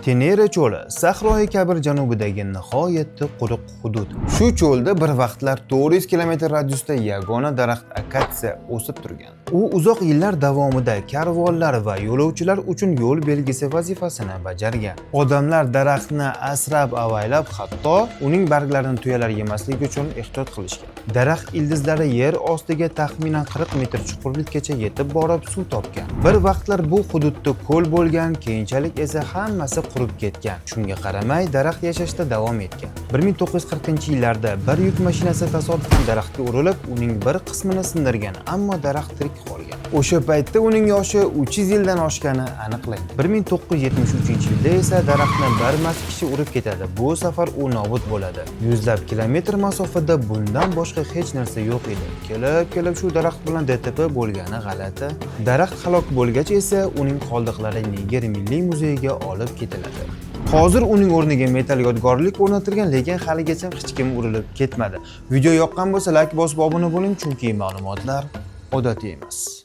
Tenere cho'li Sahroi Kabir janubidagi nihoyatda quruq hudud. Shu cho'lda bir vaqtlar 400 kilometr radiusda yagona daraxt, akatsiya o'sib turgan. U uzoq yillar davomida karvonlar va yo'lovchilar uchun yo'l belgisi vazifasini bajargan. Odamlar daraxtni asrab avaylab, hatto uning barglarini tuyalar yemasligi uchun ehtiyot qilishgan. Daraxt ildizlari yer ostiga taxminan 40 metr chuqurlikkacha yetib borib, suv topgan. Bir vaqtlar bu hududda ko'l bo'lgan, keyinchalik esa hammasi qurib ketgan. Shunga qaramay, daraxt yashashda davom etgan. 1940-yillarda bir yuk mashinasi tasodifan daraxtga urilib, uning bir qismini sindirgan, ammo daraxt tirik qolgan. O'sha paytda uning yoshi 300 yildan oshgani aniqlangan. 1973-yilda esa daraxtni bir mast kishi urib ketadi. Bu safar u nobud bo'ladi. Yuzlab kilometr masofada bundan boshqa hech narsa yo'q edi. Kelib-kelib shu daraxt bilan DTP bo'lgani g'alati. Daraxt halok bo'lgach esa uning qoldiqlari Niger Milliy muzeyiga olib ketiladi. Hozir uning o'rniga metal yodgorlik o'rnatilgan, lekin haligacha hech kim urilib ketmadi. Video yoqqan bo'lsa, layk bosib obuna bo'ling, chunki ma'lumotlar odatiy emas.